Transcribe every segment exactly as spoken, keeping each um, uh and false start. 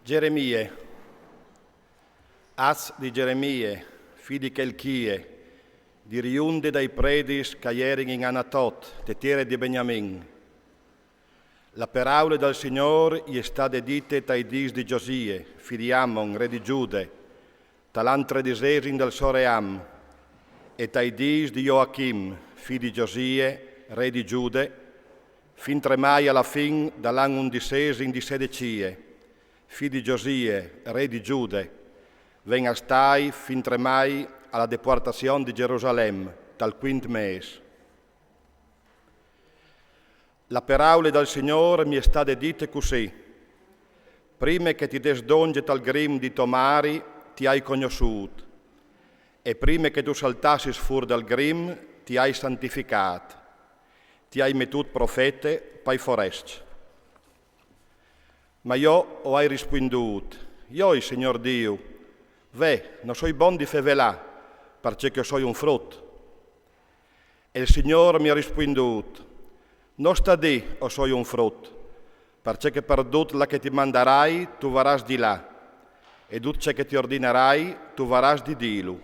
Geremie. Ats di Geremie, fi di Chelchie, di riunde dai predis ch'a jerin in Anatot, te tiere di Beniamin. La peraule dal Signôr i è stade dite tai dîs di Giosie, fi di Amon, re di Giude, tal an tredisesin dal so ream, e tai dîs di Joachim, fi di Giosie, re di Giude, fintremai a la fin dal an undisesin di Sedecie, fi di Giosie, re di Giude, ven a stâi fintremai a la depuartazion di Gerusalem, tal cuint mês. La peraule dal Signôr mi è stade dite cussì: Prime che ti des dongje tal grim di tô mari, ti ai cognossût, e prime che tu saltassis fûr dal grim, ti ai santificât, ti ai metût profete pai forescj. Ma jo o ai rispuindût: Joi, Signôr Diu, ve, no soi bon di fevelâ, parcè che o soi un frut. E il Signôr mi à rispuindût: No sta dî: O soi un frut, parcè che par dut là che ti mandarai tu varâs di lâ, e dut ce che ti ordinarai tu varâs di dîlu.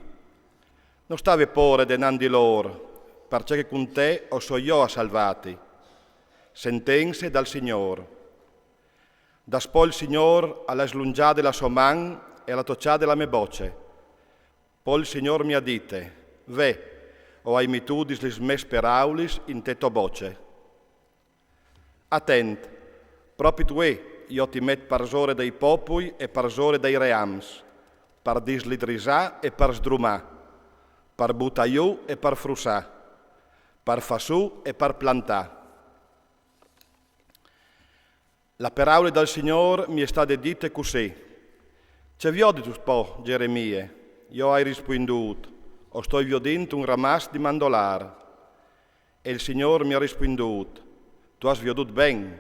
No sta vê pôre denant di lôr, parcè che cun te o soi jo a salvâti. Sentenze dal Signôr. Daspò il Signôr al à slungjade la sô man e al à tocjade la mê boce. Po il Signôr mi à dite: Ve, o ai metudis lis mês peraulis inte tô boce. Atent, propit vuê jo ti met parsore dai popui e parsore dai reams, par dislidrisâ e par sdrumâ, par butâ jù e par frussâ, par fâ sù e par plantâ. La peraule dal Signôr mi è stade dite cussì: Ce viodistu po, Geremie? Jo o ai rispuindût: O stoi viodint un ramaç di mandolâr. E il Signôr mi à rispuindût: Tu âs viodût ben.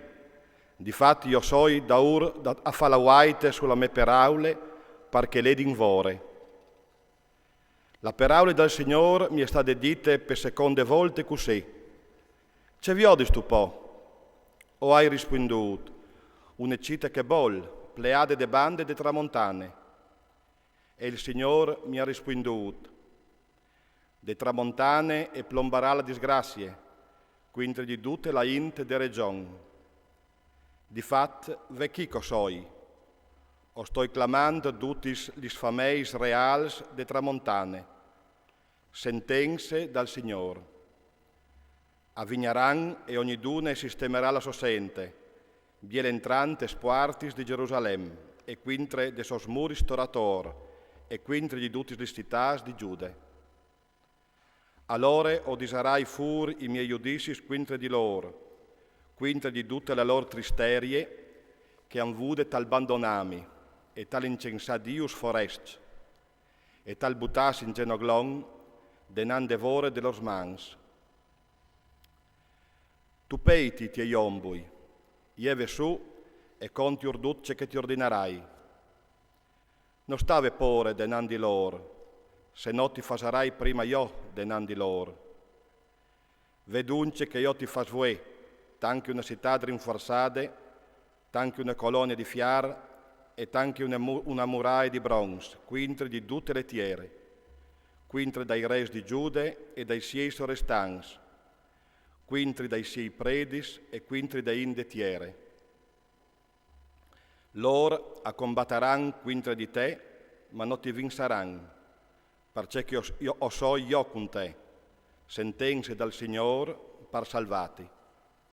Difat jo soi daûr a fâ la vuaite su la mê peraule, par che e ledin vore. La peraule dal Signôr mi è stade dite pe seconde volte cussì: Ce viodistu po? O ai rispuindût: Une cite che bol, pleade de bande de tramontane. E il Signôr mi à rispuindût: De tramontane e plombarà la disgracie, cuintri di dute la int de regjon. Difat, ve chi che o soi. O stoi clamant dutis lis fameis reâls de tramontane. Sentenze dal Signôr. A vignaran e ognidune e sistemarà la sô sente, biele entrant tes puartis di Gerusalem, e cuintre des sôs muris tor ator, e cuintri di dutis lis citâts di Giude. Alore o disarai fûr i miei judicis cuintre di lôr, cuintre di dute la lôr tristerie che a àn vude tal bandonâmi e tal incensâ dius forescj, e tal butâsi in zenoglon denant de vore de lôr mans. Tu peiti i tiei ombui, jeve sù e contiur dut ce che ti ordinarai. No sta vê pôre denant di lôr, se no ti fasarai prima jo denant di lôr. Ve duncje che jo ti fâs vuê tant che une citât rinfuarçade, tant che une colonie di fiar e tant che une mu-, une muraie di bronç, cuintri di dute le tiere, cuintri dai rês di Giude e dai siei sorestants, cuintri dai siei predis e cuintri de int de tiere. Lôr a combataran cuintre di te, ma no ti vinsaran, parcè che o, jo, o soi jo cun te. Sentenze dal Signôr par salvâti.